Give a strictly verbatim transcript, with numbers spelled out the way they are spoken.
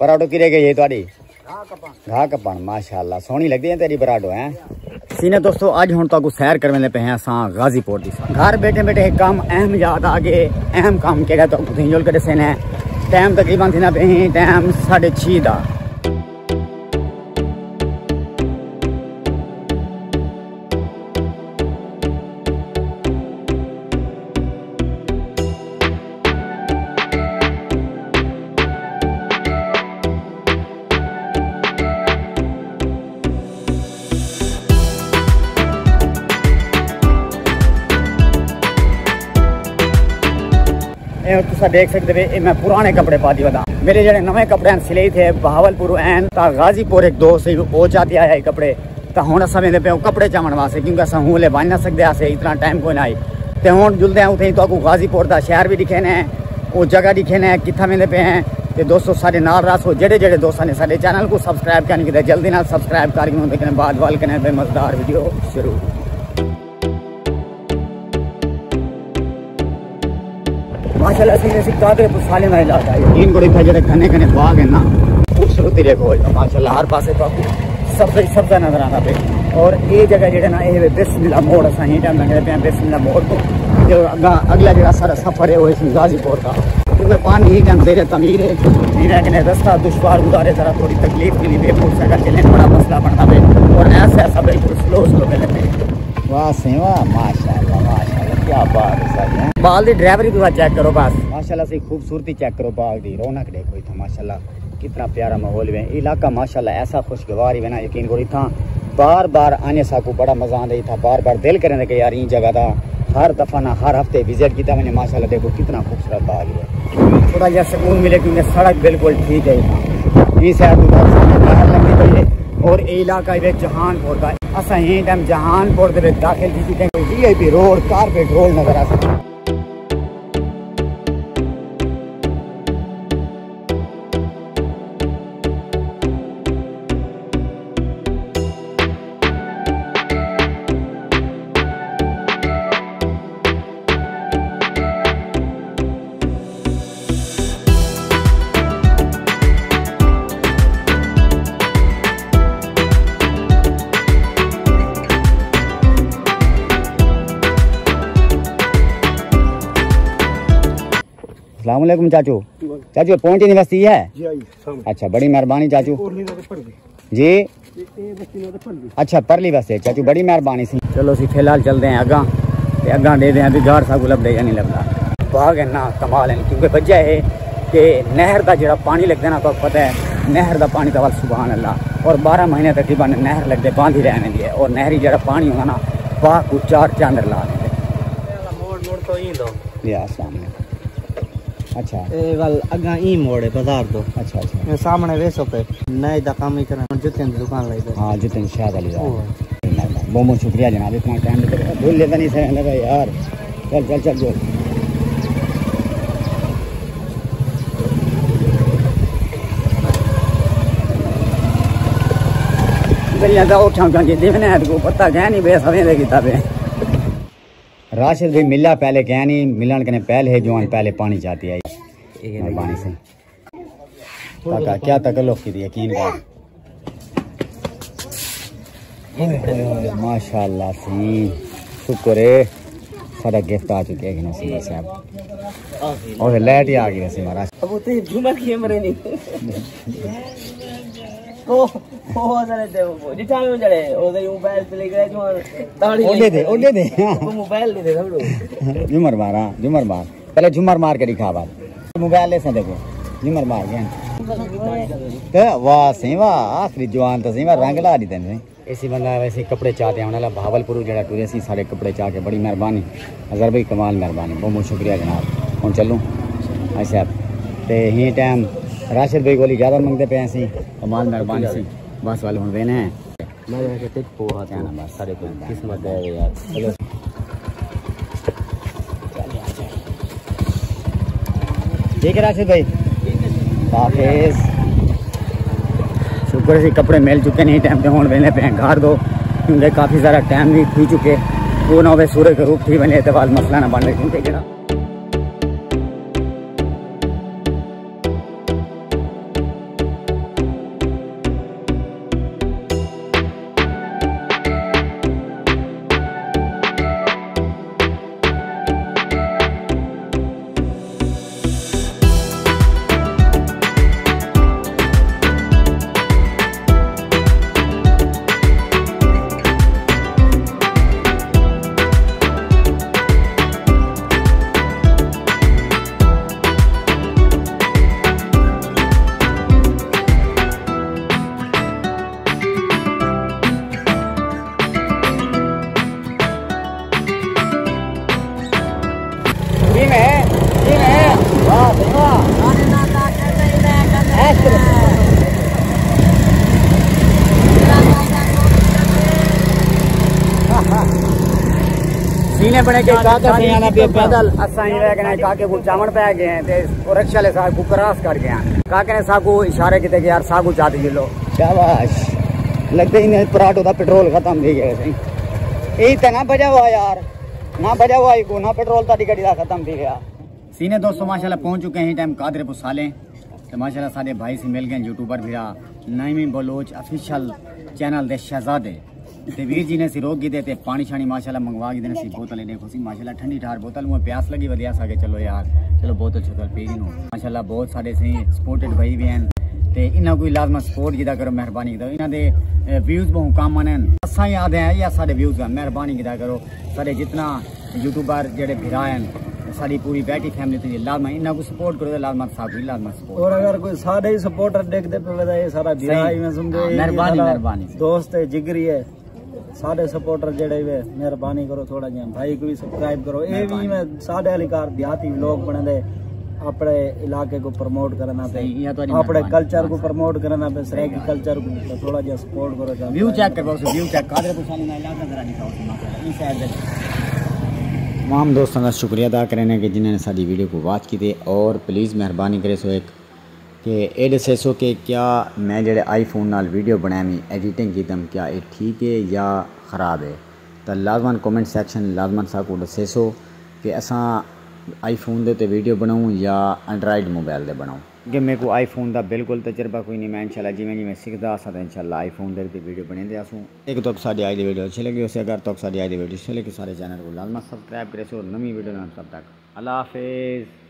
پراڈو کی رہ گئی ہے تہاڈی؟ گھا کپن، ماشاءاللہ، سوہݨی لڳدی ہے تیݙی براڈو، ہیں؟ سینے دوستو، اڄ ہݨ تہاکوں سیر کرویندے پئے ہیں اساں غازی پور دی۔ گھر ٻیٹھے ٻیٹھے ہک کم اہم یاد آ ڳئے۔ اہم کم کیڑھا، تہاکوں تھیں جل کے ݙسینے۔ ٹائم تقریباً تھیندا پئے ہیں، ٹائم ساڑھے چھی دا۔ اے تساں ݙیکھ سڳدے وے، اے میں پراݨے کپڑے پا دی ودا۔ میݙے جیڑھے نویں کپڑے ہن سلے تھئے بہاول پور، این تاں غازی پور ہک دوست ہے، او چا تے آیا ہے کپڑے۔ تاں ہݨ اساں ویندے پئے ہوں کپڑے چاوݨ واسطے، کیونکہ اساں ہوں لے ونڄ نہ سڳدے ہاسے، اتنا ٹائم کوئی نہ آئی۔ تے ہݨ جلدے ہیں اتھیں، تہاکوں غازی پور دا شہر وی ݙکھینے، او جگہ ݙکھینے کتھاں ویندے پئے ہیں۔ تے دوستو، ساݙے نال رہسو، جیڑھے جیڑھے دوستاں نے ساݙے چینل کوں سبسکرائب کائنی کیتے، جلدی نال سبسکرائب کر گھنو، تے کنے بعد ول کنے تے مزیدار ویڈیو شروع۔ ماشاءاللہ، اسی، اسی قادر پور سالے دا علاقہ ہے۔ یقین کرو، اتھاں جیڑھے گھنے گھنے باغ ہیں نا، خوبصورتی ݙیکھو، ماشاءاللہ، ہر پاسے تہاکوں سبزہ ہی سبزہ نظر آندا پئے۔ اور اے جگہ جیڑھے نا، اے بسم اللہ موڑ، اساں ہی ٹائم لنگھدے پئے ہیں بسم اللہ موڑ توں۔ تے اڳاں اڳلا جیڑھا ساݙا سفر ہے، او ہے غازی پور دا۔ کیونکہ پانی ہی ٹائم زیر تعمیر ہے، ہی رہ کنے رستہ دشوار گزارے، ذرا تھوڑی تکلیف ملی پئے، موٹر سائیکل چلے بڑا مسئلہ بݨدا پئے۔ اور ایسا ایسا بالکل سلو سلو ملے پئے۔ واہ سئیں واہ، ماشاءاللہ، ماشاءاللہ، کیا بات ہے سر۔ بال دی ڈرائیوری تساں چیک کرو بس۔ ماشاءاللہ سئیں، خوبصورتی چیک کرو باغ دی، رونق ݙیکھو اتھاں، ماشاءاللہ کتنا پیارا ماحول ہے۔ علاقہ ماشاءاللہ ایسا خوشگوار ہے نا، یقین کرو اتھاں بار بار آنے ساکوں بڑا مزہ آندا ہے اتھاں، بار بار دل کریندے کہ یار ایں جگہ دا ہر دفعہ نہ ہر ہفتے وزٹ کیتا ونڄے۔ ماشاءاللہ ݙیکھو کتنا خوبصورت باغ ہے۔ تھوڑا جیہا سکون ملے کیونکہ سڑک بالکل ٹھیک ہے اتھاں۔ ایں سائیڈ توں بس باہر لنگھدی پئی ہے اور اے علاقہ ہے جہان پور دا۔ اساں ہیں ٹائم جہان پور دے وچ داخل تھی چکے ہیں۔ وی آئی پی روڈ، کارپیٹ روڈ نظر آ سکدا۔ السلام علیکم چاچو۔ چاچو، پوائنٹ یونیورسٹی ہے؟ جی آئی، سامنے۔ اچھا، بڑی مہربانی چاچو۔ اور نہیں تو پڑھ گئی۔ جی؟ اچھا، پرلی بس ہے چاچو، بڑی مہربانی سئیں۔ چلو اسی فی الحال چلدے ہیں اڳاں، تے اڳاں ݙیکھدے ہیں بھی گار ساکوں لبھدے یا نہیں لبھدا۔ باغ ہے نا، کمال ہے، کیونکہ وجہ ہے کہ نہر دا جڑا پانی لگدا نا، تہاکوں پتہ ہے نہر دا پانی تاں ول سبحان اللہ، اور بارہ مہینے تقریباً نہر لگدے باندھی رہ ویندی ہے، اور نہری جڑا پانی ہوندا نا، باغ کوں چار چاندر لا ݙیندے۔ موڑ، موڑ تو ایں دو۔ جی، السلام علیکم۔ اچھا۔ اے ول اڳاں ایں موڑ ہے بازار دو۔ اچھا، اچھا۔ اے سامݨے ویسو پئے۔ نائی دا کم ہی کرݨا۔ ہݨ جتیں دی دکان لائی تے۔ ہاں، جتیں دی شاید علی دا۔ او۔ بہت بہت شکریہ جناب، اتنا ٹائم دے۔ بھول لیتا نہیں سر، لگا یار۔ چل، چل، چل، چل۔ گلیاں دا اٹھاں کیوں جی، دیونے ہیں، کو پتہ کہیں نہیں، بے سویں دے کیتا پہ۔ راشد بھائی ملا پہلے کہیں نہیں، ملݨ کنے پہلے ہے، جوان پہلے پانی چاتی آئی۔ مہربانی سئیں۔ کاکا، کیا تکلف کیتی، یقین کر۔ اوئے ہوئے ہوئے، ماشاءاللہ سئیں۔ شکر ہے، ساݙا گفٹ آ چکے ہیں سئیں صاحب۔ اوہ، لائٹ ہی آ گئی ویسے مہاراج۔ ابو تے جمعہ کی امرے نہیں۔ او، او ذرا دے، او جٹھاں میں جڑے، او دے موبائل تے لے گئے جو تاڑی اوڈے دے، اوڈے دے۔ او موبائل دے دے سب لوگ۔ جمر مار، ہاں، جمر مار۔ پہلے جھمر مار کے ݙکھا بات۔ موبائل لے سن دیکھو۔ جھمر مار گئے۔ تے واہ سئیں واہ، آخری جوان تو سئیں واہ، رنگ لا ݙتے نے۔ ایسی بندہ ویسے کپڑے چا تے آوݨ والا بہاول پور جڑا ٹورے سی، ساݙے کپڑے چا کے بڑی مہربانی۔ اظہر بھائی کمال مہربانی، بہت بہت شکریہ جناب۔ ہݨ چلوں بھائی صاحب۔ تے ہیں ٹائم راشد بھائی کول اجازت منگدے پئے ہیں سئیں، کمال مہربانی سئیں۔ بس والے ہݨ وینے ہیں۔ میں نے کہا، ٹک پو ہاتھ کیا نام ہے؟ سارے کو قسمت ہے یار۔ چلو۔ ٹھیک ہے راشد بھائی، حافظ۔ شکر ہے کپڑے مل چکے نہیں ٹائم تے، ہݨ ویندے پئے ہیں گھر دو، کیونکہ کافی سارا ٹائم بھی تھی چکے، وہ نہ ہوے سورج غروب تھی ونڄے تے بعد مسئلہ نہ بݨے، کیونکہ جڑا پینے بنے کے کاکا سے آنا پہ پیدل۔ اساں ہی رہ گئے، کاکے کو چاون پہ گئے ہیں، تے او رکشے والے صاحب کو کراس کر گئے ہیں۔ کاکے نے ساکو اشارے کیتے کہ یار ساکو چا تے لو۔ شاباش۔ لگدے ہی نے پراٹو دا پٹرول ختم تھی گیا سی۔ یہی تے نہ بجا ہوا یار، نہ بجا ہوا ہی کو، نہ پٹرول تہاڈی گڈی دا ختم تھی گیا۔ سینے دوستو، ماشاءاللہ پہنچ چکے ہیں ٹائم قادر پسالے۔ تے ماشاءاللہ ساڈے بھائی سی مل گئے یوٹیوبر بھرا، نعیمی بلوچ آفیشل چینل دے شہزادے۔ تے ویر جی نے سی روک گھدے تے پانی شانی ماشاءاللہ منگوا گھدے نے سی بوتل۔ ݙیکھو سی ماشاءاللہ ٹھنڈی ٹھار بوتل، اوں پیاس لگی ودیا سا کہ چلو یار، چلو بوتل شوتل پی گھنوں۔ ماشاءاللہ بہت ساڈے سی سپورٹڈ بھائی وی ہیں، تے انہاں کوئی لازماً سپورٹ کیتا کرو، مہربانی کیتا۔ انہاں دے، اے، ویوز بہوں کم آندے ہن۔ اساں ہی آدھے ہیں یا ساڈے ویوز ہیں، مہربانی کیتا کرو۔ ساڈے جتنا یوٹیوبر جڑے بھرا ہیں، ساڈی پوری بیٹی فیملی تے لازماً انہاں کو سپورٹ کرو تے لازماً ساکو وی لازماً سپورٹ اور کرو۔ اگر کوئی ساڈے ہی سپورٹر ݙیکھدے پئے وے تاں اے ساڈا بھرا صحیح۔ ہی میں سمجھو، ہاں، اے مہربانی، ساڈا مہربانی۔ دوست ہے، جگری ہے۔ ساڈے سپورٹر جڑے وے، مہربانی کرو تھوڑا جیہاں بھائی کو وی سبسکرائب کرو۔ اے وی مہربانی۔ میں ساڈے والی کار دیہاتی ولاگ بݨیندے، اپݨے علاقے کو پروموٹ کرݨا پئے، صحیح، اے تہاݙی اپݨے مہربانی۔ کلچر کو پروموٹ کرݨا پئے، صحیح سرائیکی ڳالھ۔ کلچر کو تے تھوڑا جیہاں سپورٹ کرو۔ ویو چیک کرو، ویو چیک، قادر پسانی نا علاقہ ذرا ݙکھاؤ سی ماشاءاللہ، ایں سائیڈ دے۔ تمام دوستاں دا شکریہ ادا کریندے کہ جنہاں نے ساݙی ویڈیو کو واچ کیتے، اور پلیز مہربانی کرے سو ایک کہ اے ݙسیسو کہ کیا میں جڑے آئی فون نال ویڈیو بݨائمی، ایڈیٹنگ کیتم، کیا اے ٹھیک ہے یا خراب ہے؟ تاں لازماً کمنٹ سیکشن لازماً ساکو ݙسیسو کہ اساں آئی فون دے تے ویڈیو بݨاؤں یا اینڈرائیڈ موبائل دے بݨاؤں، کیونکہ میکو آئی فون دا بالکل تجربہ کوئی نہیں۔ میں انشاءاللہ جیویں جیویں سکھدا اساں تاں انشاءاللہ آئی فون دے تے ویڈیو بݨیندے اسوں۔ ایک تو ساݙی آئی دی ویڈیو اچھی لگی ہوسی، اگر تو ساݙی آئی دی ویڈیو اچھی لگی سارے چینل کو لازماً سبسکرائب کریسو۔ نویں ویڈیو نال تب تک اللہ حافظ۔